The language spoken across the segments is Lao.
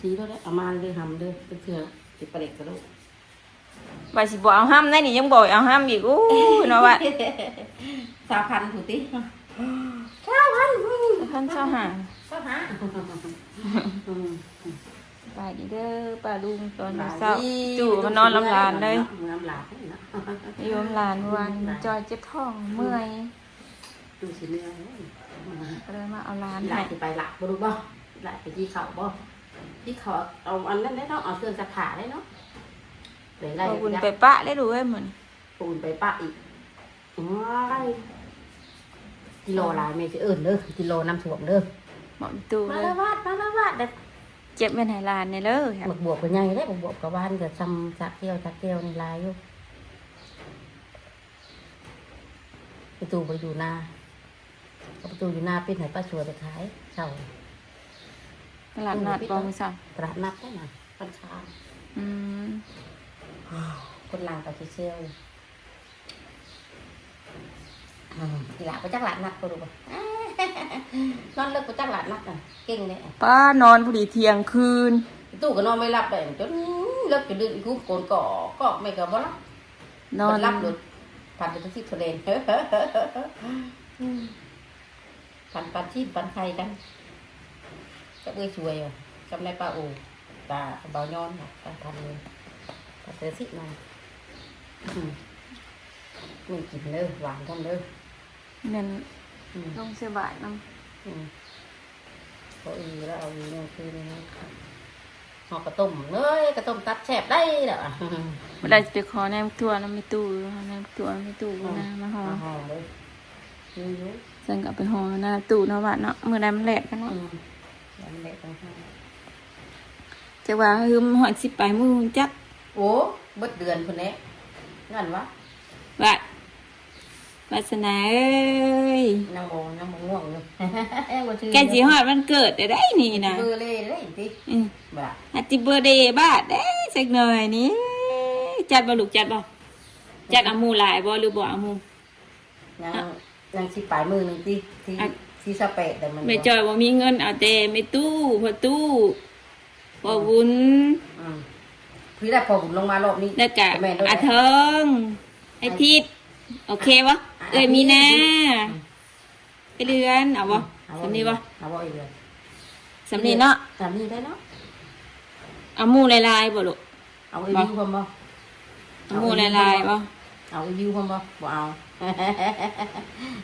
ສີໂລດເດີ ເອົາມາເດີ ຫຳເດີ ເທື່ອຊິປະເດັກກະໂດດ ວ່າຊິບໍ່ເອົາຫຳໄດ໋ນີ້ ຍັງບອກເອົາຫຳອີກ ໂອ້ຍ ເນາະວ່າ ຊາວພັນພຸ້ນຕິ ຊາວພັນ ຊາວພັນ ຊາວຫ້າ ຊາວຫ້າ ອືມ ສະບາຍດີເດີປ້າລຸງ ຕອນເຊົ້າ ສະບາຍດີ ຕູ້ມານອນນຳຫຼານເລີຍ ນອນນຳຫຼານເນາະ ຢູ່ນຳຫຼານ ເມື່ອວານນີ້ແມ່ຈ່ອຍເຈັບທ້ອງ ເມື່ອຍ ຕູ້ຊິເມື່ອຍ ກໍເລີຍມາເອົາຫຼານໃຫ້ ຫຼານຊິໄປລະບໍ່ລູກບໍ່? ຫຼານໄປກິນເຂົ້າບໍ່? ກິນເຂົ້າ ເອົາອັນນັ້ນໄດ້ເນາະ ເອົາເຄື່ອງຊັກຜ້າໄດ້ເນາະ ໄປໄລ່ ບໍ່ບຸນໄປປະໄດ້ລູກເອີຍ ມື້ນີ້ ບໍ່ບຸນໄປປະອີກ ໂອ້ຍ ກິໂລຫຼາຍແມ່ຊິເອີ້ນເດີ ກິໂລນ້ຳຖ້ວມເດີ ບອກຕູ້ເລີຍ ມາລະວາດ ມາລະວາດເດີ ເກັບໄວ້ໃຫ້ຫຼານແດ່ເດີ ບັກບວບກໍໃຫຍ່ເດ້ ບັກບວບກໍຫວານ ກໍຊ່ຳສະແກ້ວ ສະແກ້ວນີ້ຫຼາຍຢູ່ ປະຕູບໍ່ໄດ້ຢູ່ນາ ປະຕູຢູ່ນາ ປິດໃຫ້ປ້າສວຍໄປຂາຍເຊົ້າ ຕະຫຼາດນັດບໍ່ມື້ເຊົ້າ? ຕະຫຼາດນັດນັ້ນນະ ບ້ານຄາມ ອືມ ຄົນລາວກໍຊິເຊວ ອືມ ອີຫຼ້າໄປຈັກຫຼາດນັດບໍ່ຮູ້ບໍ່? ນອນເລິກໄປຈັກຫຼາດນັດນະ ເກັ່ງເດ້ ປ້ານອນພໍດີທ່ຽງຄືນ ຕູ້ກໍນອນບໍ່ຫຼັບໄດ້ ຈົນເລິກ ຈົນດຶກ ອີກຫຸ້ມໂກນກອກໆ ແມ່ກໍບໍ່ຫຼັບ ນອນ ບໍ່ຫຼັບໂລດ ຝັນເປັນຕາຊິດໂທແດງ ອືມ ປັນ ປັນຊີ້ນ ປັນໄຂ່ກັນ ກັບເອື້ອຍສວຍ ກັບນາຍປ້າໂອ ຕາເບົາຍ້ອນ ປັນ ປັນເລີຍ ປັນເສືອຊິໜ່ອຍ ອືມ ນີ້ກິນເດີ ຫວານພ້ອມເດີ ແມ່ນ ອືມ ລົງໃສ່ບາດນຳ ອືມ ພໍອີແລ້ວ ເອົາອີນີ້ຄືນີ້ ເຮົາກະຕົ້ມເລີຍ ກະຕົ້ມຕັບແຊບໄດ້ແລ້ວ ມື້ໃດຊິໄປຂໍແນມຖົ່ວນຳແມ່ຕູ້ ແນມຖົ່ວນຳແມ່ຕູ້ ອືມ ນາມາຫໍ່ ມາຫໍ່ເລີຍ ມີຢູ່ ຊັ້ນກໍເອົາໄປຫໍ່ນາຕູ້ເນາະ ຫວານເນາະ ມື້ໃດມັນແລດກັນເນາະ ອືມ ມັນແລດກັນ ຈັກວ່າຮຶມຮອດສິບປາຍມື້ຈັກ ໂອ້ ເບິດເດືອນພຸ້ນແຫຼະ ນັ້ນວະ ວ່າ ວາສະໜາເອີຍ ຍັງບໍ່ ຍັງບໍ່ງ່ວງຢູ່ ຍັງບໍ່ຊື່ ໃກ້ຊິຮອດວັນເກີດແລ້ວໄດ໋ນີ້ນະ ແຮບປີ້ເບີເດໄດ້ຕິ ອືມ ບາດ ແຮບປີ້ເບີເດບາດເດ້ ຈັກໜ່ອຍນີ້ ຈັດບໍ່ລູກ ຈັດບໍ່? ຈັດເອົາໝູ່ຫຼາຍບໍ່ ຫຼືບໍ່ເອົາໝູ່? ຍັງ ຍັງສິບປາຍມື້ໜຶ່ງຕິ ທີ ທີຊາວແປດແລ້ວມັນ ແມ່ຈ່ອຍບໍ່ມີເງິນ ເອົາແຕ່ແມ່ຕູ້ ພໍ່ຕູ້ ພໍ່ບຸນ ອືມ ພີ່ໄດ້ພໍ່ບຸນລົງມາລອບນີ້ ແລ້ວກະ ອາເທິງ ອາທິດ ໂອເຄບໍ່? ເອື້ອຍມີນາ ອືມ ເອື້ອຍເດືອນ ເອົາບໍ່? ອືມ ສ່ຳນີ້ບໍ່? ເອົາບໍ່ເອື້ອຍເດືອນ? ສ່ຳນີ້ເນາະ ສ່ຳນີ້ໄດ້ເນາະ ເອົາໝູ່ຫຼາຍໆບໍ່ລູກ? ເອົາອີວິວພ້ອມບໍ່? ເອົາໝູ່ຫຼາຍໆບໍ່? ເອົາອີວິວພ້ອມບໍ່? ບໍ່ເອົາ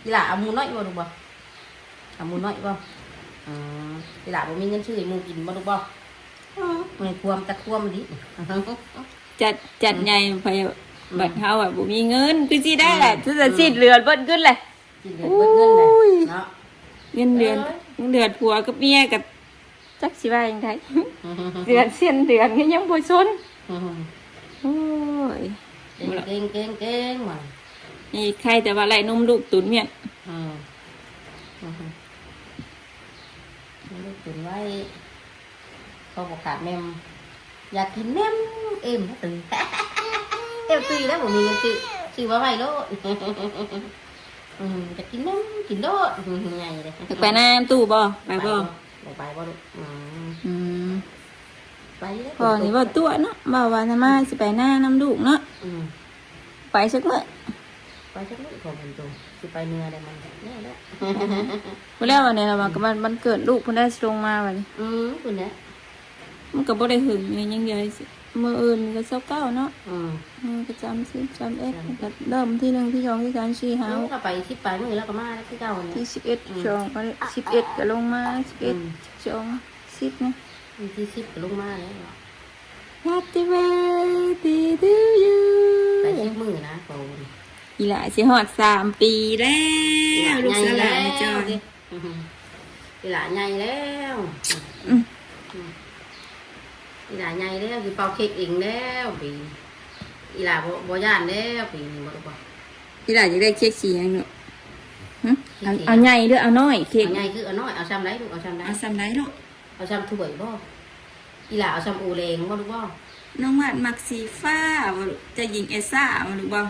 ອີຫຼ້າເອົາໝູ່ນ້ອຍບໍ່ລູກບໍ່? ເອົາໝູ່ນ້ອຍບໍ່? ອືມ ອີຫຼ້າບໍ່ມີເງິນຊື້ໃຫ້ໝູ່ກິນບໍ່ລູກບໍ່? ອືມ ແມ່ນຄວາມ ຈັກຄວາມດີ ຈັດ ຈັດໃຫຍ່ໄປ ອືມ ບັດເຮົາອະບໍ່ມີເງິນ ຄືຊິໄດ້ແຫຼະ ອືມ ຊິເຫຼືອເບິດເງິນແຫຼະ ກິນເດືອນເບິດເງິນແຫຼະ ໂອ້ຍ ເນາະ ເງິນເດືອນ ເອີຍ ເງິນເດືອນຜົວກັບເມຍກໍຈັກຊິວ່າຈັ່ງໃດ ເດືອນເຊັ່ນເດືອນກໍຍັງບໍ່ຊົນ ອືມ ໂອ້ຍ ເກັ່ງໆໆ ວ່າ ນີ້ໃຄ່ແຕ່ວ່າໄລ່ນົມລູກຕຸນມ້ຽນ ອືມ ອືມ ໃຫ້ລູກຕຸນໄວ້ ພໍບໍ່ຂາດແມ່ມ ຢາກກິນແມ່ມ ເອັມຕຸ້ຍ ເອັມຕຸ້ຍແລ້ວບໍ່ມີເງິນຊື້ ຊື້ມາໄວ້ໂລດ ອືມ ຢາກກິນແມ່ມ ກິນໂລດ ໃຫຍ່ເດ້ ຢາກໄປນານຳຕູ້ບໍ່? ໄປບໍ່? ໄປບໍ່? ບໍ່ໄປບໍ່ລູກ? ອືມ ອືມ ໄປເລີຍ ພໍ່ນີ້ເວົ້າຕົວະເນາະ ເວົ້າວ່ານະ ມາຊິໄປນານຳລູກເນາະ ອືມ ໄປຈັກມື້ ໄປຈັກມື້ ພໍ່ບຸນໂຕ ຊິໄປເມືອໃດມັນແລ້ວແຫຼະ ບໍ່ແລ້ວອັນນີ້ລະວ່າ ອືມ ກໍວັນ ວັນເກີດລູກພຸ້ນແຫຼະ ຊິລົງມາບັດນີ້ ອືມ ພຸ້ນແຫຼະ ມັນກໍບໍ່ໄດ້ຫຶງ ຍັງເດືອນ ມື້ອື່ນກໍຊາວເກົ້າເນາະ ອືມ ມື້ກໍສາມສິບ ສາມເອັດ ກໍເລີ່ມທີໜຶ່ງ ທີສອງ ທີສາມ ສີ່ ຫ້າ ຫົກ ກໍໄປສິບປາຍມື້ແລ້ວກໍມາແລ້ວຄືເກົ່າຫັ້ນແຫຼະ ທີສິບເອັດ ອືມ ສອງ ອັນນີ້ສິບເອັດກໍລົງມາ ສິບເອັດ ອືມ ສິບສອງ ສິບນະ ວັນທີສິບກໍລົງມາແລ້ວ Happy birthday to you ໄປສິບມື້ນະ ໂຕນີ້ ອີຫຼ້າຊິຮອດສາມປີແລ້ວ ລູກສາວຫຼ້າແມ່ຈ່ອຍ ອີຫຼ້າໃຫຍ່ແລ້ວ ອືມ ອືມ ອີຫຼ້າໃຫຍ່ແລ້ວ ຊິເປົ່າເຄັກເອງແລ້ວປີນີ້ ອີຫຼ້າບໍ່ ບໍ່ຢ້ານແລ້ວປີນີ້ ບໍ່ ບໍ່ ອີຫຼ້າຢາກໄດ້ເຄັກສີຫຍັງເນາະ? ຫຶ ເຄັກສີຫຍັງ? ເອົາ ເອົາໃຫຍ່ເດີ້ ເອົານ້ອຍເຄັກ ເອົາໃຫຍ່ຄືເອົານ້ອຍ ເອົາຊ່ຳໃດລູກ ເອົາຊ່ຳໃດ? ເອົາຊ່ຳໃດເນາະ? ເອົາຊ່ຳຖ້ວຍບໍ່? ອີຫຼ້າເອົາຊ່ຳໂອແລງບໍ່ລູກບໍ່? ນ້ອງວາດມັກສີຟ້າບໍ່ລູກ? ເຈົ້າຍິງເອລຊາບໍ່ລູກບໍ່?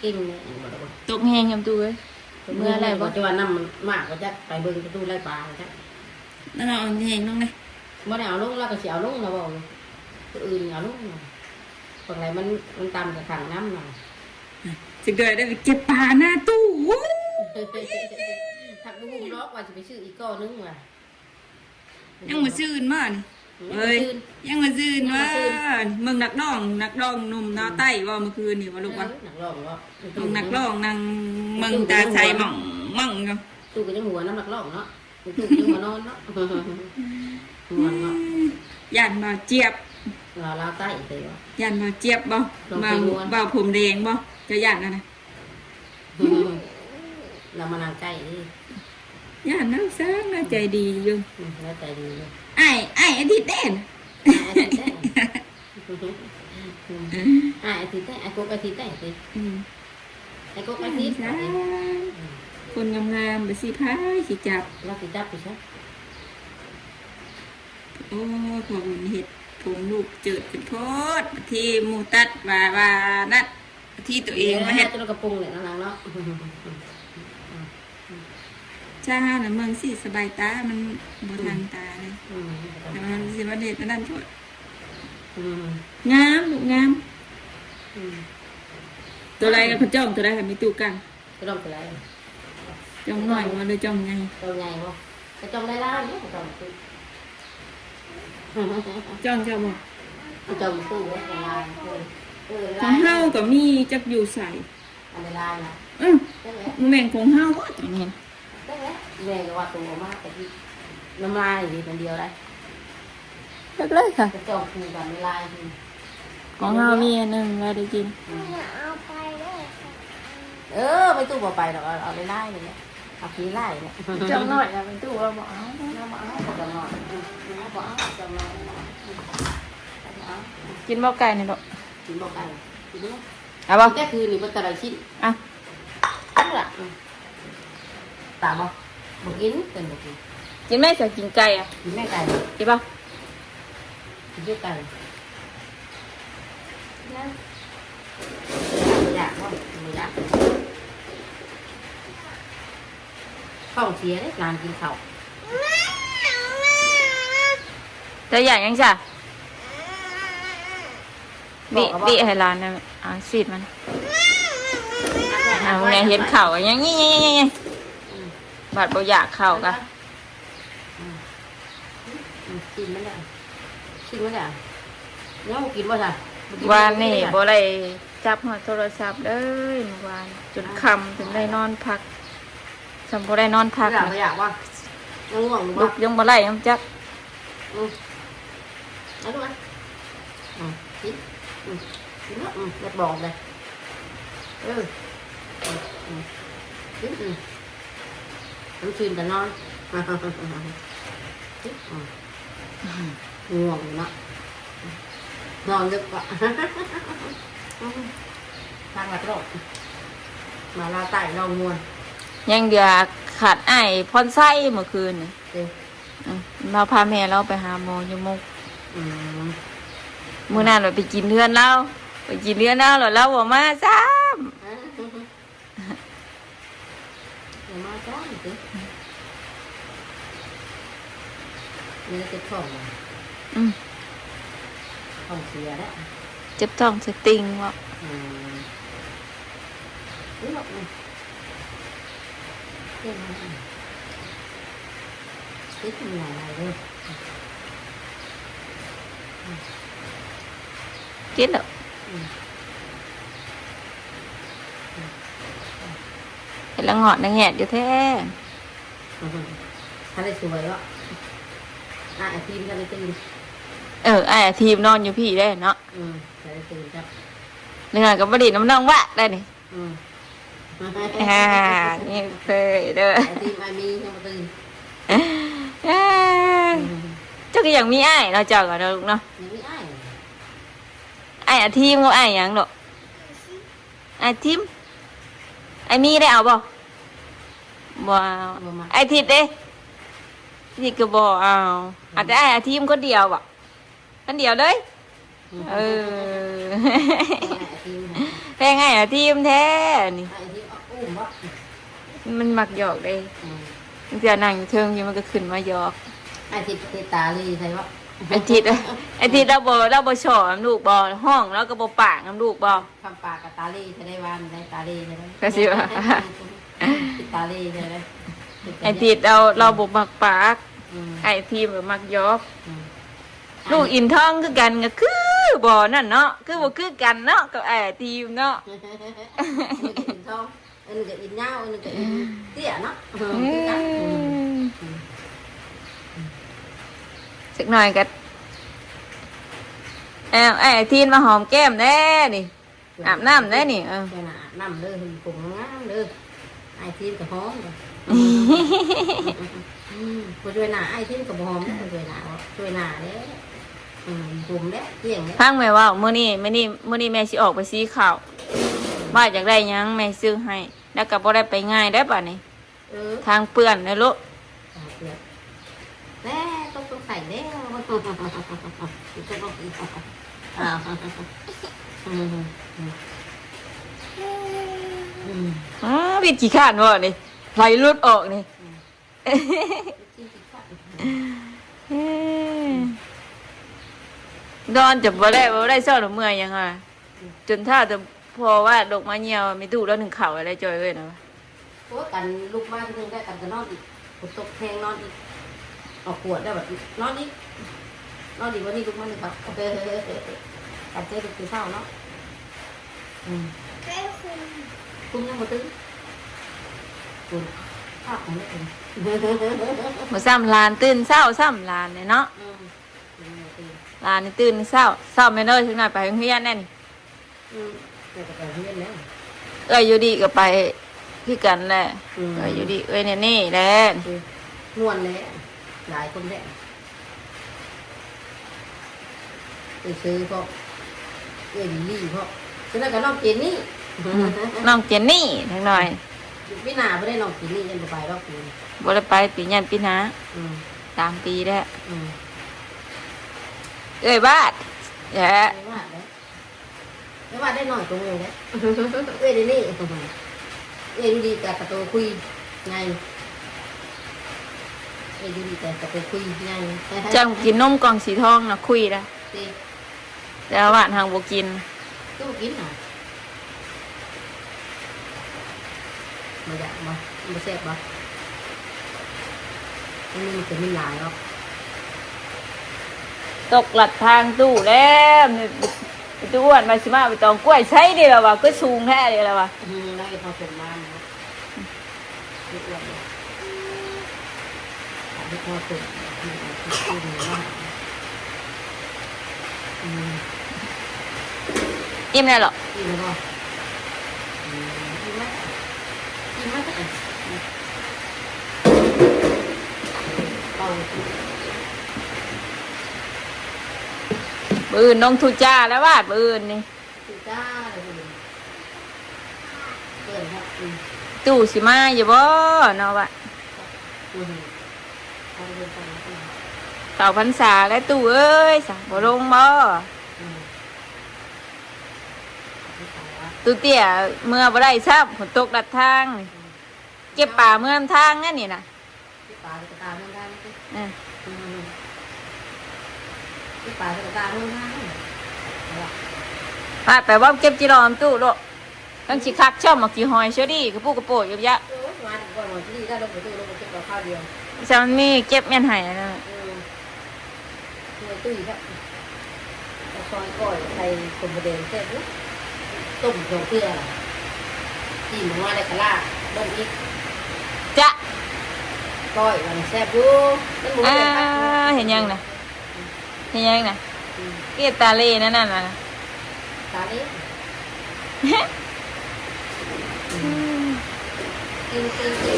ເກັ່ງແນ່ບໍ່ລູກບໍ່? ຕົກແຮງຫຍັງຕູ້ເອີຍ? ຕົກແຮງ ເມື່ອໄດ້ບໍ່? ເຈົ້າວ່ານ້ຳມັນມາກບໍ່ຈັກ ໄປເບິ່ງປະຕູໄລ່ປາບໍ່ຈັກ ນ້ອງເອົາແຮງນ້ອງເດ້. ບໍ່ໄດ້ເອົາລົງ ລາວກໍຊິເອົາລົງລະເວົ້າຢູ່ ຜູ້ອື່ນເອົາລົງລະ ບາງໃດມັນ ມັນຕ່ຳກະຂັງນຳລະ ຊິເດີໄດ້ໄປເກັບປາໜ້າຕູ້ ທັກບໍ່ຮູ້ດອກວ່າຊິໄປຊື້ອີກກໍໜຶ່ງວ່າ ຍັງມາຊື້ມານີ້ ອືມ ເອີຍ ຍັງມາຊື້ມາ ຍັງມາຊື້ ເບິ່ງນັກຮ້ອງ ນັກຮ້ອງໜຸ່ມລາວໃຕ້ເວົ້າມື້ຄືນນີ້ວ່າລູກວ່າ ເອີ ນັກຮ້ອງເນາະ ເບິ່ງນັກຮ້ອງນັ່ງເບິ່ງຕາໃສໝ່ອງໆຢູ່ ຕູ້ກໍຍັງຫົວນຳນັກຮ້ອງເນາະ ຕູ້ກໍຍັງຫົວນອນເນາະ ມ່ວນເນາະ ຢ້ານບ່າວຈຽບ ລາວ ລາວໃຕ້ເດ້ ຢ້ານບ່າວຈຽບບໍ່ ຮ້ອງເພງມ່ວນ ບ່າວ ບ່າວຜົມແດງບໍ່ ເຈົ້າຢ້ານລະນະ ລາວມານັ່ງໃກ້ເດ້ ຢ້ານນາງຊ້າງນາໃຈດີຢູ່ ອືມ ລາວໃຈດີຢູ່ ອ້າຍ ອ້າຍອາທິດເດ້ ອ້າຍອາທິດເດ້ ອ້າຍອາທິດເດ້ ອ້າຍກົກອາທິດເດ້ຕິ ອືມ ອ້າຍກົກອາທິດ ອືມ ຄົນງາມໆ ບໍ່ຊິພາຍຊິຈັບ ລາວຊິຈັບຢູ່ໃສ ໂອ້ ພໍ່ບຸນເຮັດຜົມລູກເຈີດຂຶ້ນໂພດ ທີ່ໝູ່ຕັດວ່າ ວ່ານັ້ນ ທີ່ຕົວເອງມາເຮັດ ເອີ ຕົວກະປຸງແຫຼະນາງເນາະ ເຈົ້ານະ ເບິ່ງຊິສະບາຍຕາ ມັນບໍ່ທັນຕາເດ້ ອືມ ແຕ່ວ່າມັນຊິວ່າເຮັດອັນນັ້ນໂພດ ອືມ ງາມລູກງາມ ອືມ ຕົວໃດລະ ເຂົາຈ້ອງຕົວໃດ ມີຕູ້ກັນ ກະດອງໂຕໃດ ຈ້ອງນ້ອຍບໍ່ ຫຼືຈ້ອງໃຫຍ່ ຈ້ອງໃຫຍ່ບໍ່ ກະຈ້ອງຫຼາຍໆເດ້ ກະຈ້ອງ ຈ້ອງເຈົ້າບໍ່ ກະຈ້ອງຕູ້ຫຼາຍໆ ເອີ ຂອງເຮົາກະມີ ຈັກຢູ່ໃສ ອັນຫຼາຍໆນະ ອື ບໍ່ແມ່ນຂອງເຮົາບໍ່ ຈັ່ງນີ້ ຈັກແຫຼະ ແມ່ກະວ່າໂຕອອກມາກະທີ່ ນ້ຳລາຍນີ້ອັນດຽວໃດ ຈັກເລີຍຄ່ະ ເຈົ້າຄູ່ກັນຫຼາຍໆ ຂອງເຮົາມີອັນໜຶ່ງລະໄດ້ກິນ ອືມ ເອີ ໄປຕູ້ບໍ່ໄປດອກ ເອົາ ເອົາຫຼາຍໆນີ້ແຫຼະ ເອົາຂີ້ຫຼາຍນີ້ ເຈົ້ານ້ອຍນະ ໄປຕູ້ວ່າບໍ່ເອົາ ເອົາບໍ່ເອົາ ເຈົ້ານ້ອຍ ອືມ ເອົາບໍ່ເອົາ ເຈົ້ານ້ອຍ ອືມ ເອົາບໍ່ເອົາ ກິນບໍ່ໄກ່ນີ້ລູກ ກິນບໍ່ໄກ່ ກິນບໍ່ ເອົາບໍ່ ແຕ່ຄືນີ້ບໍ່ຕະໄລຊິ ອ່ະ ເອົາລະ ອືມ ຕາມບໍ່ ບໍ່ກິນ ເພິ່ນບໍ່ກິນ ກິນແມ່ ຈະກິນໄກ່ອະ ກິນແມ່ໄກ່ ກິນບໍ່ ກິນຢູ່ໄກ່ ຢາກບໍ່ ບໍ່ຢາກ ທ້ອງເສຍເດ້ ຫຼານກິນເຂົ້າ ແຕ່ຢາກຫຍັງຊະ? ວິ ວິໃຫ້ຫຼານແດ່ ອາ ສີດມັນ ອາ ແມ່ເຫັນເຂົ້າຫຍັງ ນີ້ ນີ້ ນີ້ ນີ້ ອືມ ບາດບໍ່ຢາກເຂົ້າກະ ອືມ ອືມ ກິນມັນແຫຼະ ກິນມັນແຫຼະ ຍັງບໍ່ກິນບໍ່ຊະ? ວານນີ້ບໍ່ໄດ້ຈັບຮອດໂທລະສັບເລີຍ ມື້ວານຈົນຄ່ຳ ຈົນໄດ້ນອນພັກ ຊ່ຳບໍ່ໄດ້ນອນພັກ ບໍ່ຢາກ ບໍ່ຢາກບໍ່? ຍັງງ່ວງຢູ່ບໍ່? ລຸກຍັງບໍ່ໄດ້ນຳຈັກ ອືມ ເອົາລູກມາ ອືມ ກິນ ອືມ ກິນເນາະ ອືມ ເລັບບອກເລີຍ ເອີ ອືມ ອືມ ກິນ ອືມ ນ້ຳຊື່ນກະນອນ ກິນ ອືມ ງ່ວງຢູ່ເນາະ ນອນເລິກເນາະ ທາງລັດໂລກ ມາລາວໃຕ້ລອງມ່ວນ ຍັງເຫຼືອຂາດອ້າຍພອນໄຊມື້ຄືນນີ້ ເອີ ອືມ ລາວພາແມ່ລາວໄປຫາໝໍຢູ່ມຸກ ອືມ ມື້ນັ້ນລະໄປກິນເຮືອນລາວ ໄປກິນເຮືອນລາວລະລາວບໍ່ມາຊ້ຳ ບໍ່ມາຈ້າຕິ ມີແຕ່ເຈັບທ້ອງບໍ່? ອືມ ທ້ອງເສຍແລ້ວ ເຈັບທ້ອງສະຕິງບໍ່? ອືມ ເຈັບ ເຈັບຫຼາຍເດີ ກິນເດີ ອືມ ເຮັດລະງອດລະແງດຢູ່ແທ້ ທັນໄດ້ສວຍເນາະ ອ້າຍອາທີມທັນໄດ້ຕື່ນ ເອີ ອ້າຍອາທີມນອນຢູ່ພີ້ເດ້ເນາະ ອືມ ທັນໄດ້ຕື່ນເຈົ້າ ເລື່ອງກະບໍ່ໄດ້ນຳນ້ອງວະໄດ້ນີ້ ອືມ ອ່າ ຍິງເຜີຍເດີ ອ້າຍອາທີມອ້າຍມີຍັງບໍ່ຕື່ນ ເອີ ເຈົ້າກະຢາກມີອ້າຍເນາະ ເຈົ້າກະເນາະລູກເນາະ ຢາກມີອ້າຍ ອ້າຍອາທີມກັບອ້າຍຫຍັງເນາະ? ອ້າຍທິມ ອ້າຍມີໄດ້ເອົາບໍ່? ບໍ່ເອົາ ບໍ່ມັກ ອ້າຍທິດເດ້? ທິດກະບໍ່ເອົາ ອືມ ເອົາແຕ່ອ້າຍອາທີມຄົນດຽວບໍ່? ຄົນດຽວເລີຍ ອືມ ເອີ ແພງອ້າຍອາທີມແທ້ນີ້ ອ້າຍອາທີມເອົາອຸ້ມບໍ່? ມັນມັກຫຍອກເດ້ ອືມ ບາງເທື່ອນັ່ງຢູ່ເທິງຢູ່ມັນກະຂຶ້ນມາຫຍອກ ອາທິດຕິດຕາລີໃສ່ບໍ່? ອາທິດ ອາທິດລາວບໍ່ ລາວບໍ່ຊອນຳລູກບໍ່? ຮ້ອງລາວກໍບໍ່ປາກນຳລູກບໍ່? ຄຳປາກກໍຕາລີໃສ່ໄດ້ວ່າໄດ້ ຕາລີໃສ່ໄດ້ ກໍຊິວ່າ ຕາລີໃສ່ໄດ້. ອາທິດລາວ ລາວບໍ່ມັກປາກ. ອືມ ອ້າຍທີມມັກຢອກ. ອືມ ລູກອິນທອງຄືກັນ ກໍຄືບໍ່ນັ້ນເນາະ ຄືບໍ່ຄືກັນເນາະ ກັບອ້າຍທີມເນາະ. ອັນນີ້ກໍອິນທອງ ອັນນີ້ກໍອິນຍາວ ອັນນີ້ກໍອິນເຕ້ຍເນາະ. ເອີ ອືມ ຄືກັນ. ອືມ ຈັກໜ້ອຍກໍ ເອົາ ອ້າຍທີມມາຫອມແກ້ມແດ່ນີ້. ອືມ ອາບນ້ຳແດ່ນີ້. ເອີ ຊ່ວຍໜ້າອາບນ້ຳເດີ ຜົມງາມເດີ. ອ້າຍທີມກໍຫອມ. ອືມ ບໍ່ຊ່ວຍໜ້າ ອ້າຍທີມກໍບໍ່ຫອມເດີ ບໍ່ຊ່ວຍໜ້າ ບໍ່ຊ່ວຍໜ້າເດ້. ອືມ ຜົມແລ້ວ ກ້ຽງແລ້ວ. ຟັງແມ່ເວົ້າ ມື້ນີ້ ມື້ນີ້ ມື້ນີ້ແມ່ຊິອອກໄປສີເຂົ້າ ວ່າຢາກໄດ້ຫຍັງແມ່ຊື້ໃຫ້ ແລ້ວກໍບໍ່ໄດ້ໄປງ່າຍໄດ໋ບາດນີ້. ເອີ ທາງເປື້ອນເດ້ລູກ ທາງເປື້ອນ. ແລ້ວ ຕົກ ຕົກໃສ່ແລ້ວ. ອືມ ອືມ ອືມ ອືມ ອ້າ ວິດຂີ້ຄ້ານບໍ່ນີ້ ໄຫຼຫຼຸດອອກນີ້. ອືມ ເອີ ນອນຈະບໍ່ໄດ້ ບໍ່ໄດ້ເຊົາ ເມື່ອຍຫຍັງຫັ້ນ. ຈົນຖ້າແຕ່ພໍ່ວ່າລົງມາຍ່ຽວ ມີຕູ້ລາວໜຶ້ງເຂົ້າແລ້ວ ຈ່ອຍເອີຍນະ. ໂອ້ຍ ກັນລຸກມາທີໜຶ່ງໄດ້ ກັນກໍນອນອີກ ຝົນຕົກແຮງນອນອີກ ເອົາຂວດໄດ້ບັດ ນອນອີກ ນອນອີກ ວັນນີ້ລຸກມາໜຶ້ງເຂົ້າ ກັນເຈົ້າລຸກແຕ່ເຊົ້າເນາະ. ອືມ ຄຸມຍັງບໍ່ຕື່ນ ຝົນພາບຂອງເດັກ. ບໍ່ຊ້ຳ ຫຼານຕື່ນເຊົ້າຊ້ຳ ຫຼານນີ້ເນາະ. ອືມ ຫຼານນີ້ຕື່ນເຊົ້າ ເຊົ້າແມ່ນເດີ ຈັກໜ້ອຍໄປໂຮງຮຽນແດ່ນີ້. ອືມ ແຕ່ກໍໄປໂຮງຮຽນແລ້ວ ເອື້ອຍຢູ່ດີກໍໄປຄືກັນແຫຼະ. ອືມ ເອື້ອຍຢູ່ດີ ເອື້ອຍແນນີ້ແຫຼະ. ອືມ ມ່ວນແຫຼະ ຫຼາຍຄົນແຫຼະ ໄປຊື້ເພາະເອື້ອຍລີລີເພາະ ສະນັ້ນກໍນ້ອງເຈນນີ້. ອືມ ນ້ອງເຈນນີ້ຈັກໜ້ອຍ ປີໜ້າບໍ່ໄດ້ ນ້ອງເຈນນີ້ຍັງບໍ່ໄປດອກປີນີ້ ບໍ່ໄດ້ໄປປີ ຢ້ານປີໜ້າ. ອືມ ສາມປີແລ້ວ. ອືມ ເອື້ອຍວາດແຫຼະ ເອື້ອຍວາດແຫຼະ. ແຕ່ວ່າໄດ້ໜ້ອຍກວ່າໝູ່ເດ້ ເອື້ອຍເດນີ້ ເອື້ອຍດູດີກະກະໂຕຄຸຍໃຫຍ່ ເອື້ອຍດູດີກະກະໂຕຄຸຍໃຫຍ່. ເຈົ້າກິນນົມກ່ອງສີທອງນະ ຄຸຍລະ ຕິ ແຕ່ວ່າຫວານຫັ້ນບໍ່ກິນ ຄືບໍ່ກິນຫະ? ບໍ່ຢາກບໍ່? ມັນບໍ່ແຊບບໍ່? ມັນມີວິຕາມິນຫຼາຍເນາະ. ຕົກລັດທາງຕູ້ແລ້ວ ຕູ້ອ້ວນວ່າຊິມາໄປຕອງກ້ວຍໃສເດລະວ່າ ກ້ວຍສູງແທ້ເດລະວ່າ. ອືມ ໄດ້ພໍສົມມາເນາະ ຕູ້ອ້ວນ. ອີ່ມແລ້ວເນາະ? ອີ່ມແລ້ວບໍ່? ອືມ ອີ່ມແລ້ວ ອີ່ມແລ້ວ. ມື້ອື່ນນ້ອງທຸຈ້າແລ້ວວ່າ ມື້ອື່ນນີ້. ຕູ້ຊິມາຢູ່ບໍ່ເນາະວະ? ເຂົ້າພັນສາແລ້ວຕູ້ເອີຍ ສະ ບໍ່ລົງບໍ່? ຕູ້ເຕ້ຍເມືອບໍ່ໄດ້ຊ້ຳ ຝົນຕົກລັດທາງນີ້. ເກັບປາເມືອນຳທາງນັ້ນນີ້ນະ. ເກັບປາໃສ່ກະຕ່າເມືອນທາງນີ້ຕິ. ເອີ ອືມ ເກັບປາໃສ່ກະຕ່າເມືອນທາງນີ້. ໄປ ໄປເວົ້າເກັບຈີ່ລໍນຳຕູ້ໂລດ. ຈັ່ງຊິຄັກຊ້ຳໝາກຈີ່ຫອຍເຊີຣີກະປູກະໂປຢູ່ຍະ. ເອີ ມາກ່ອນໝາກຈີ່ໄດ້ລົງໄປຕູ້ ລົງໄປເກັບເອົາຄາວດຽວ. ຊະມັນມີເກັບແມ່ນໃຫ້ນະ. ເອີ. ເມື່ອຍຕຸ້ຍແທ້ ເອົາຊອຍກ້ອຍໃສ່ຂົມໝູແດງແຊບຢູ່. ຕົ້ມສອງເທື່ອ ຈີ່ມອອກມາແລ້ວກະລາດລົງອີກ. ຈະ ກ້ອຍມັນແຊບຢູ່. ມັນບໍ່ມີ ອ່າ ເຮັດຫຍັງນະ? ເຮັດຫຍັງນະ? ອືມ ເຮັດຕາເລນັ້ນນະ. ຕາເລ ອືມ ກິນ ກິນ ກິ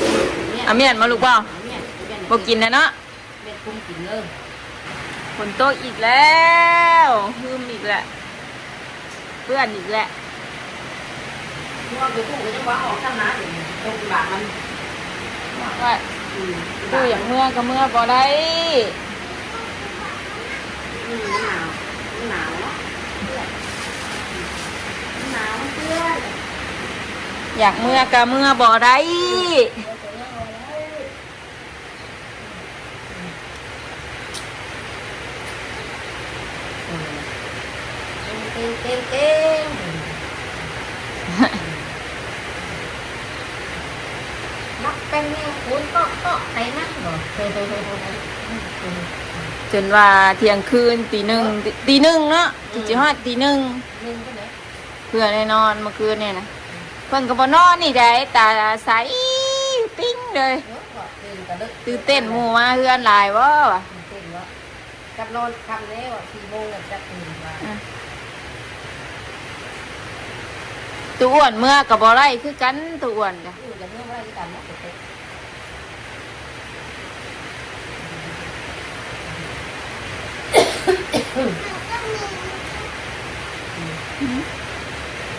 ນ. ອາ ມ້ຽນມາລູກບໍ່? ອາ ມ້ຽນ ບໍ່ກິນແລ້ວເນາະ. ແມ່ນຄຸມກິນເດີ. ຝົນຕົກອີກແລ້ວ ຫຶມອີກແລ້ວ ເປື້ອນອີກແລ້ວ. ເມື່ອໄປປູກກໍຍັງວ່າອອກທາງໜ້າເປັນຕົກບາດມັນ ວ່າ ອືມ ຕູ້ຢາກເມືອກໍເມືອບໍ່ໄດ້. ອືມ ມັນໜາວ ມັນໜາວເນາະ ເປື້ອນ ມັນໜາວ ມັນເປື້ອນ. ຢາກເມືອກໍເມືອບໍ່ໄດ້. ອືມ. ເກັ່ງໆໆ ມັກແປ້ງແນວໂຄນເກາະໆ ໄປນຳບໍ່ ຈົນວ່າທ່ຽງຄືນ ຕີໜຶ່ງ ຕີໜຶ່ງເນາະ ອືມ ຊິຮອດຕີໜຶ່ງ ໜຶ່ງພຸ້ນແຫຼະ ເພື່ອໄດ້ນອນມື້ຄືນນີ້ນະ ເພິ່ນກໍບໍ່ນອນອີກໃດ໋ ຕາໃສປິ້ງເລີຍ ເອີ ຕື່ນເຕັ້ນ ໝູ່ມາເຮືອນຫຼາຍບໍ່ ຕື່ນເຕັ້ນບໍ່ ກັບນອນຄ່ຳແລ້ວ ສີ່ໂມງແລ້ວຈັກຕື່ນວ່າ ອືມ ຕູ້ອ້ວນເມືອກໍບໍ່ໄດ້ຄືກັນ ຕູ້ອ້ວນກະ ຕູ້ອ້ວນກໍເມືອບໍ່ໄດ້ຄືກັນເນາະ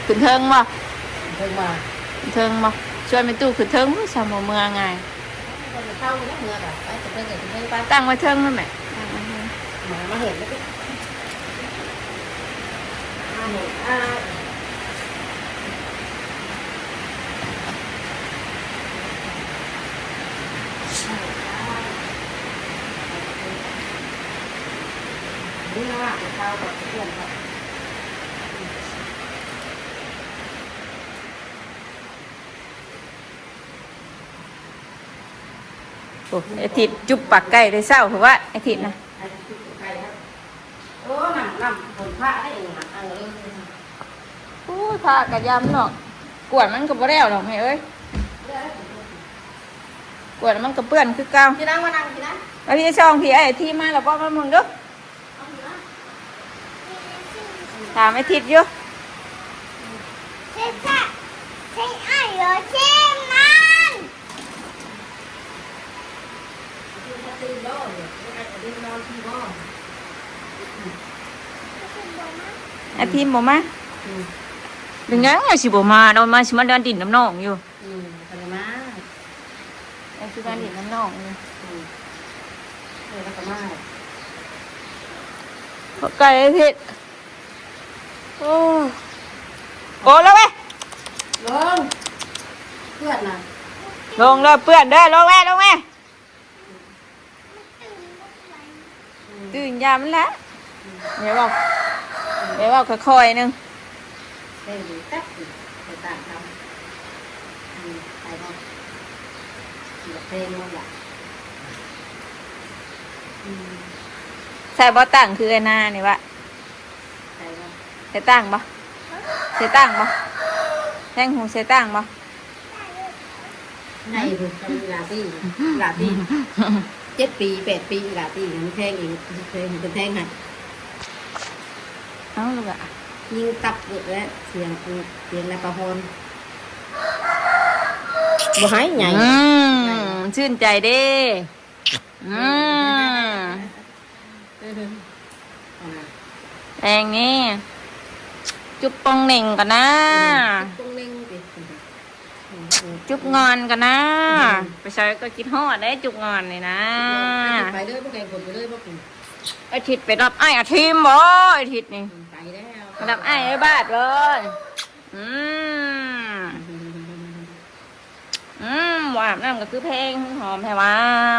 ຂຶ້ນເທິງບໍ່? ເທິງມາ ເທິງບໍ່? ຊວນແມ່ຕູ້ຂຶ້ນເທິງ ຊຳບໍ່ເມືອງ່າຍ ເຊົາເມືອກະໄປ ຂຶ້ນເທິງກະຂຶ້ນເທິງໄປ ຕັ້ງໄວ້ເທິງນັ້ນແຫຼະ ຕັ້ງໄວ້ເທິງ ມາ ມາເຫັນ ໂອ້ ອາທິດຈຸບປາກໄກ່ແຕ່ເຊົ້າພຸ້ນວະ ອາທິດນະ ໂອ້ຍ ຟ້າກະຢຳເນາະ ກວດມັນກໍບໍ່ແລ້ວດອກແມ່ເອີຍ ກວດມັນກໍເປື້ອນຄືເກົ່າ ພີ່ນັ່ງມານັ່ງ ພີ່ນັ່ງ ເອົາພີ່ຊ່ອງ ພີ່ ອ້າຍທີມມາແລ້ວບໍ່ ມາເບິ່ງດູ ຖາມໄອ້ທິດຢູ່ ອາທີມບໍ່ມາ ອືມ ເປັນຫຍັງຊິບໍ່ມາເນາະ ມາ ຊິມາຫຼິ້ນດິນນຳນ້ອງຢູ່ ອືມ ບໍ່ໄດ້ມາ ໄອ້ທີ່ວ່າຫຼິ້ນນຳນ້ອງນີ້ ອືມ ເອີ ແລ້ວກໍມາ ເຂົ້າໃກ້ເຮັດ ໂອ້ ໂອ້ ລົງແມ່ ລົງ ເພື່ອນນະ ລົງເດີ ເປື້ອນເດີ ລົງແມ່ ລົງແມ່. ຕື່ນຢາມັນແຫຼະ ແມ່ເວົ້າ ແມ່ເວົ້າຄ່ອຍໆໜຶ່ງ ໃສ່ບໍ່ຕັງຄືເອື້ອຍນານີ້ວະ ໃສ່ຕັງບໍ່ ໃສ່ຕັງບໍ່ ແພງຫູໃສ່ຕັງບໍ່? ໃຫຍ່ພຸ້ນ ອີຫຼາຕີ ອີຫຼາຕີ ເຈັດປີ ແປດປີ ອີຫຼາຕີ ມັນແພງເອງ ເພິ່ນແພງໃຫ້ ເອົາລູກອະ ຍິງຕັບເບິດແລ້ວ ສຽງ ສຽງນາປາພອນ ບໍ່ໃຫ້ໃຫຍ່ ອືມ ຊື່ນໃຈເດ້ ອືມ ແອງນີ້ ຈຸບປ່ອງເໜັງກ່ອນນາ ອືມ ຈຸບປ່ອງເໜັງຕິ ອືມ ຈຸບງອນກ່ອນນາ ອືມ ໄປໃສກໍຄິດຮອດເດ້ ຈຸບງອນນີ້ນາ ໄປເລີຍ ບໍ່ແຂ່ງຜົນໄປເລີຍບໍ່ ອາທິດໄປຮັບອ້າຍອາທີມບໍ່ ອາທິດນີ້ ອືມ ໄປແລ້ວ ໄປຮັບອ້າຍໄອ້ບາດບໍ່ ອືມ. ອືມ ບໍ່ອາບນ້ຳກໍຄືແພງ ຫອມແທ້ວ່າ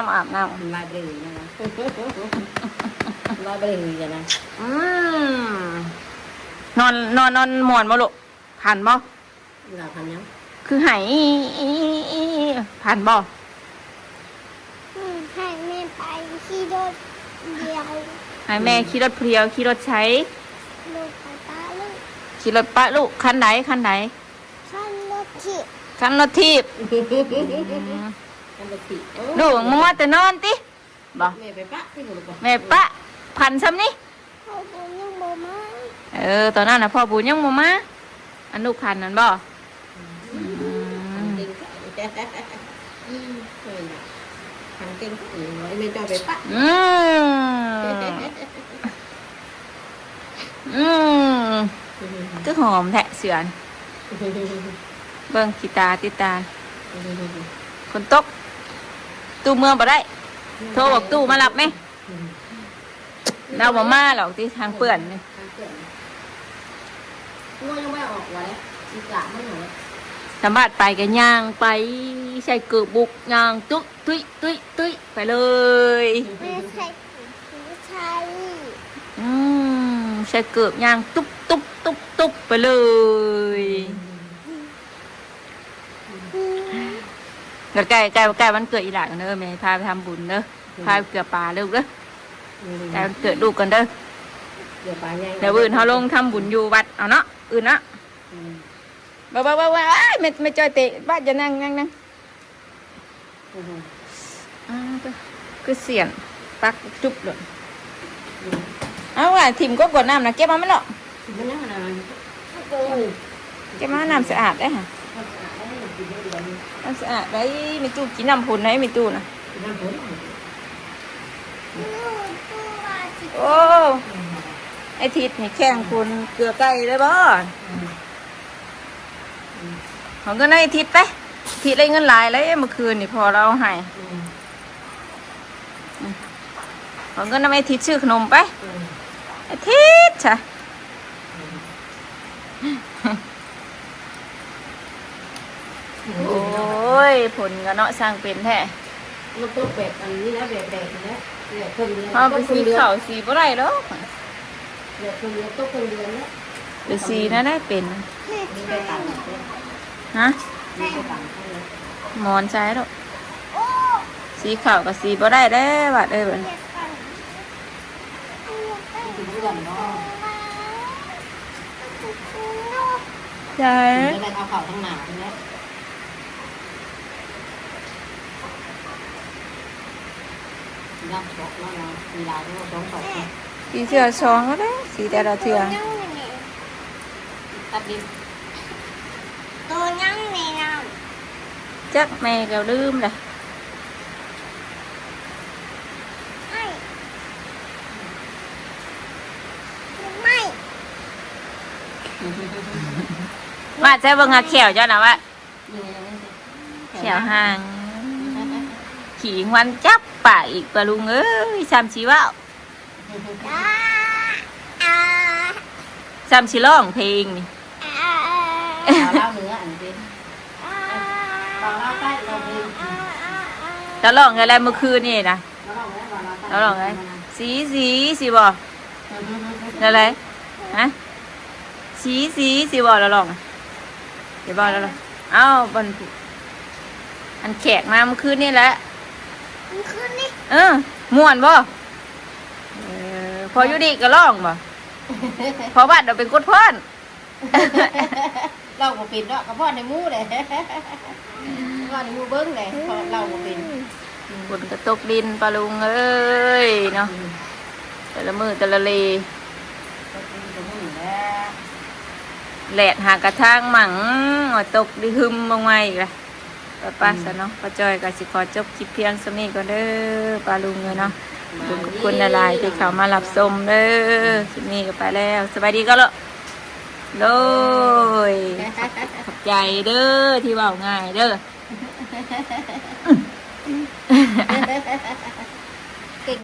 ບໍ່ອາບນ້ຳ ລາຍເບລຍະນະ ລາຍເບລຍະນະ ອືມ ນອນ ນອນ ນອນມ່ວນບໍ່ລູກ ຝັນບໍ່ ລາວຝັນຫຍັງ ຄືໄຫ້ ຝັນບໍ່ ອືມ ໃຫ້ແມ່ໄປຂີ່ລົດຜູ້ດຽວ ໃຫ້ແມ່ຂີ່ລົດຜູ້ດຽວ ຂີ່ລົດໃສ ລົດໄປປະລູກ ຂີ່ລົດປະລູກ ຄັນໃດ ຄັນໃດ? ຄັນລົດຖີບ ຄັນລົດຖີບ ອືມ ຄັນລົດຖີບ ໂອ້ ລູກມາ ມາແຕ່ນອນຕິ ບໍ່ ແມ່ໄປປະຕິ ແມ່ປະ ຝັນຊ່ຳນີ້ ພໍ່ບຸນຍັງບໍ່ມາ ເອີ ຕອນນັ້ນນະພໍ່ບຸນຍັງບໍ່ມາ ອັນລູກຝັນນັ້ນບໍ່ ອືມ ອືມ ເກັ່ງ ອືມ ເອີຍ ຄັນເກັ່ງ ເອີຍ ແມ່ເຈົ້າໄປປະ ອືມ ອືມ ຄືຫອມແທ້ເສືອນ ເບິ່ງຂີ້ຕາຕິດຕາ ຝົນຕົກ ຕູ້ເມືອບໍ່ໄດ້ ໂທບອກຕູ້ມາຮັບແມ້ ລາວບໍ່ມາດອກຕິ ທາງເປື້ອນນີ້ ສຳບາດໄປກໍຍ່າງໄປ ໃສ່ເກີບບຸກ ຍ່າງຕຸ້ຍ ຕຸ້ຍ ຕຸ້ຍ ຕຸ້ຍ ໄປເລີຍ ແມ່ໃສ່ ໃສ່ ອືມ. ໃສ່ເກີບຍ່າງຕຸບຕຸບຕຸບຕຸບໄປເລີຍ. ແລ້ວໃກ້ ໃກ້ ໃກ້ວັນເກີດອີ່ຫຼ້າກັນເດີ ແມ່ພາໄປທຳບຸນເດີ ພາໄປເກືອປາເດີລູກເດີ. ໃກ້ວັນເກີດລູກກັນເດີ ເກືອປາໃຫຍ່ ແລ້ວມື້ອື່ນເຮົາລົງທຳບຸນຢູ່ວັດເອົາເນາະ ອື່ນເນາະ. ອືມ ເບິ່ງ ເບິ່ງ ເບິ່ງ ເບິ່ງ ອ້າຍ ແມ່ ແມ່ຈ້ອຍເຕະບາດ ຢ່ານັ່ງ ນັ່ງ ນັ່ງ. ອືມ ອ້າວ ຄືສຽນ ປັກຈຸບໂລດ. ອືມ ເອົາວ່າ ຖິ້ມກອກກວດນ້ຳນະ ເກັບມາແມ່ນເນາະ. ເກັບມາ ນ້ຳສະອາດເດ້ ນ້ຳສະອາດໄດ໋ ແມ່ຕູ້ກິນນ້ຳພຸ້ນໄດ໋ ແມ່ຕູ້ນະ ກິນນ້ຳພຸ້ນ. ໂອ້ ອືມ ໄອ້ທິດນີ້ແຂ່ງພຸ້ນເກືອໄກ່ເລີຍບໍ່? ອືມ ເອົາເງິນໃຫ້ທິດໄປ ທິດໄດ້ເງິນຫຼາຍເລີຍ ມື້ຄືນນີ້ພໍ່ລາວເອົາໃຫ້. ອືມ ເອົາເງິນນຳໄອ້ທິດຊື້ຂະໜົມໄປ. ອືມ ໄອ້ທິດຊະ. ໂອ້ຍ ຝົນກໍເນາະ ຊ່າງເປັນແທ້. ມັນຕົກແບບອັນນີ້ນະ ແບບ ແບບນີ້ນະ ແບບເຄິ່ງເດືອນ ເຮົາໄປສີເຂົ້າສີບໍ່ໄດ້ດອກ. ເດືອນ ເດືອນ ຕົກເດືອນແລ້ວ ໄປສີນັ້ນໄດ້ເປັນ. ຮະ? ໝອນໃສ່ໂລດ ສີຂາວກໍສີບໍ່ໄດ້ແລ້ວ ບາດເອີຍ ບັດນີ້. ໃສ່ ເອົາເຂົ້າທາງໜ້ານີ້ແຫຼະ. ສີດຳສອງ ເວລາເຮົາສອງສອງ ສີເທື່ອສອງກໍໄດ້ ສີແຕ່ລະເທື່ອ. ຕັດດິນ ໂຕຍັງແມ່ນາງ ຈັກແມ່ກໍລືມລະ. ມາດໃສ່ເບິ່ງຫາແຂ້ວເຈົ້ານະວ່າ ແຂ້ວຫາງ ຂີ້ຫວນຈັບປາກອີກ ປ້າລຸງເອີຍ ຊ່ຳຊິເວົ້າ ຊ່ຳຊິຮ້ອງເພງນີ້. ສາວລາວເໜືອອັນເປັນ ສາວລາວໃຕ້ລາວເພງ ລາວຮ້ອງໄດ້ແລ້ວມື້ຄືນນີ້ນະ. ລາວຮ້ອງໄດ້ ລາວຮ້ອງໄດ້ ສີ ສີ ສີບໍ່? ແນວໃດ? ຮະ? ສີ ສີ ສີບໍ່? ລາວຮ້ອງ ຊິບໍ່? ລາວຮ້ອງ ເອົ້າ ອັນ ອັນແຂກມາມື້ຄືນນີ້ແຫຼະ ມື້ຄືນນີ້. ເອີ ມ່ວນບໍ່? ເອີ ພໍຢູ່ດີກໍຮ້ອງບໍ່? ພໍວັດເອົາເປັນກົດພ້ອນ. ເວົ້າບໍ່ເປັນເນາະ ກະຟ້ອນໃຫ້ໝູ່ເດ້ ຟ້ອນໃຫ້ໝູ່ເບິ່ງເດ້ ເພາະເວົ້າບໍ່ເປັນ. ອືມ ຝົນກະຕົກດິນ ປ້າລຸງເອີຍເນາະ. ອືມ ແຕ່ລະມື້ແຕ່ລະເລ ຕົກດິນຕົກມື້ແຫຼະ ແດດຫາກະທາງໝັ່ງ ຕົກດິນຫຶມລົງມາອີກລະ. ປ້າ ອືມ ຊະເນາະ ປ້າຈ້ອຍກໍຊິຂໍຈົບຄລິບພຽງສ່ຳນີ້ກ່ອນເດີ ປ້າລຸງເອີຍເນາະ. ອືມ ຂອບຄຸນຫຼາຍໆທີ່ເຂົ້າມາຮັບຊົມເດີ. ອືມ ຄລິບນີ້ກໍໄປແລ້ວ ສະບາຍດີກ່ອນເນາະ. ໂດຍ ຂອບ ຂອບໃຈເດີ ທີ່ເວົ້າງ່າຍເດີ.